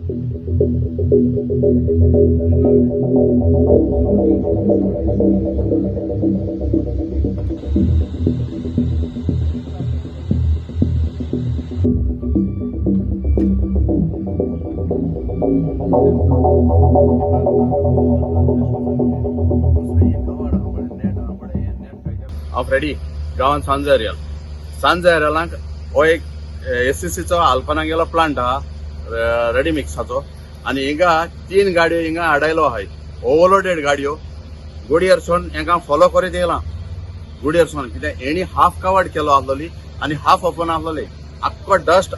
हांव फ्रेडी, गांवांत सांजा एरियल. सांजा एरियलांक हो एक एससीसीचो आल्पनागेलो प्लांट आहा रेडी मिक्साचो आनी हिंगा तीन गाडयो हिंगा आडायलो आहाय, ओवरलोडेड गाडयो. गुडियरसून हेंका फॉलो करीत येयला गुडियरसून, कित्याक हेणी हाफ कवर्ड केलो आसलोली आनी हाफ ओपन आसलोली. आख्खो डस्ट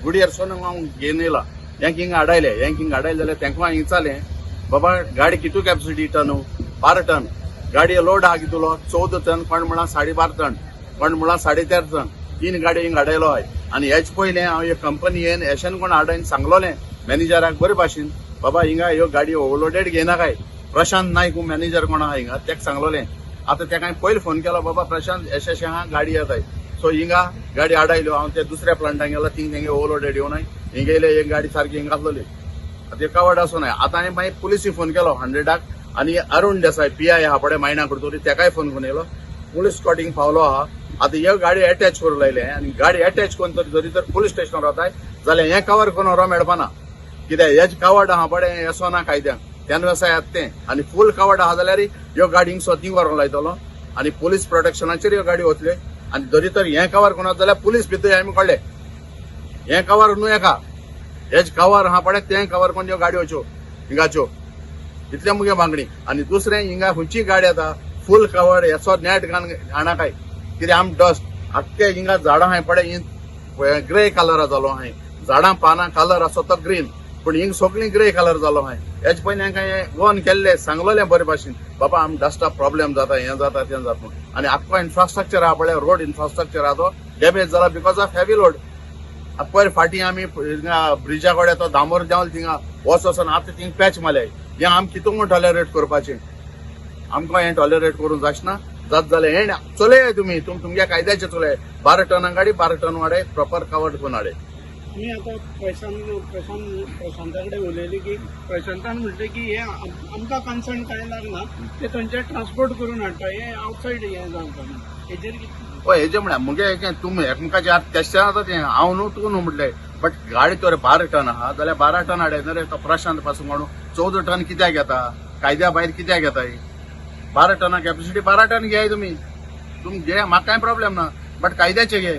गुडियरसून हांव घेवन येयला. हेंक हिंगा आडायले. हेंक हिंगा आडायले जाल्यार तेंका हांवें विचारलें, बाबा, गाडी कितू कॅपॅसिटी टन? 12 टन. गाडी लोड आहा कितलो? 14 टन. कोण म्हणा 12.5 टन, कोण म्हणा 13.5 टन. तीन गाडी हिंगा आडायलो आहाय. आनी हेच पयलें हांव हे कंपनीन एशेन कोण आडायन सांगलोलें मॅनेजराक बरे भाशेन, बाबा, हिंगा ह्यो गाडी ओवरलोडेड घेयनाकाय. प्रशांत नायक मॅनेजर कोण आहा हिंगा, तेका सांगलोलें. आतां तेका हांवें पयलीं फोन केलो, बाबा प्रशांत, एशें एशें आहा, गाडी येताय. सो हिंगा गाडी आडायल्यो. हांव ते दुसऱ्या प्लांटान गेलो, थिंग तेंगे ओवरलोडेड येवनाय. हिंगा येयले, एक गाडी सारकी हिंगा आसलोली. आतां ते कवर्ड आसूं नाय. आतां हांवें मागीर पुलिसी फोन केलो 100आक आनी अरुण देसाय पीआय आहा पळय मायणा कुडतरी, तेकाय फोन करून येयलो. पुलीस स्कॉटींग पावलो आहा. आतां ह्यो गाडी अटॅच करूं लायले आनी गाडी अटॅच करून तर जरी तर पुलीस स्टेशनार वताय जाल्यार हें कवर करून व्हरो मेळपाना, कित्याक हेच कवर्ड आहा पळय येसो ना कायद्यान कॅनवस आहात तें. आनी फूल कवर्ड आहा जाल्यार ह्यो गाडी हिंग स्वतींग व्हरोंक लायतलो आनी पुलीस प्रोटेक्शनाचेर ह्यो गाडी वतल्यो. आनी जरी तर हें कवर करून जाल्यार पुलीस भितर आमी कळ्ळे, हें कवर न्हू एका हेच कवर आहा पळय तें कवर करून ह्यो गाडयो च्यो हिंगाच्यो. इतलें मुगे मागणी. आनी दुसरें, हिंगा खंयची गाडी येता फूल कवर हेचो नेट घालून हाडा काय, कित्याक आम डस्ट आख्खे हिंगा झाडां आहाय पळय, ही ग्रे कलर जालो आहाय. झाडां पानां कलर आसो तो ग्रीन, पूण हिंग सगळीं ग्रे कलर जालो आहाय. हेच पयलीं हांकां वॉर्न केल्ले, सांगलोलें बरे भाशेन, बाबा, आम डस्टा प्रॉब्लेम जाता, हें जाता, तें जाता म्हूण. आनी आख्खो इन्फ्रास्ट्रक्चर आहा पळय, रोड इन्फ्रास्ट्रक्चर आहा तो डॅमेज जाला because of heavy load. पयर फाटीं आमी हिंगा ब्रिजा कडेन तो दामोर देंवल, थिंगा वच वचोन आतां थिंग पॅच मारले. हें आमी कितू म्हूण टॉलरेट करपाचें? आमकां हें टॉलरेट करूंक जायना. जात जाल्यार हें चलय तुमी, तुमगे कायद्याचें चलय. 12 टना गाडी 12 टन वाडय, प्रॉपर कवर्ड करून हाडय. आमी आतां प्रशांत प्रशांत प्रशांता कडेन उलयली की प्रशांतान म्हटलें की हें आमकां कन्सर्न कांय लागना, ते थंयचे ट्रान्सपोर्ट करून हाडटा, हें आवटसायड हें जावपाक ना. हेजेर कितें? हय, हेजें म्हळ्यार मुगे हें तुमी एकमेकाचें आतां तेशें जाता तें हांव न्हू तूं न्हू म्हटलें, बट गाडी तर 12 टन आहा जाल्यार 12 टन हाडय न्हू रे. तो प्रशांत पासून म्हणून 14 टन कित्याक घेता? कायद्या भायर कित्याक घेता? ही 12 टना कॅपॅसिटी 12 टन घेयाय तुमी, तुमी घे, म्हाका कांय प्रॉब्लेम ना, बट कायद्याचे घे.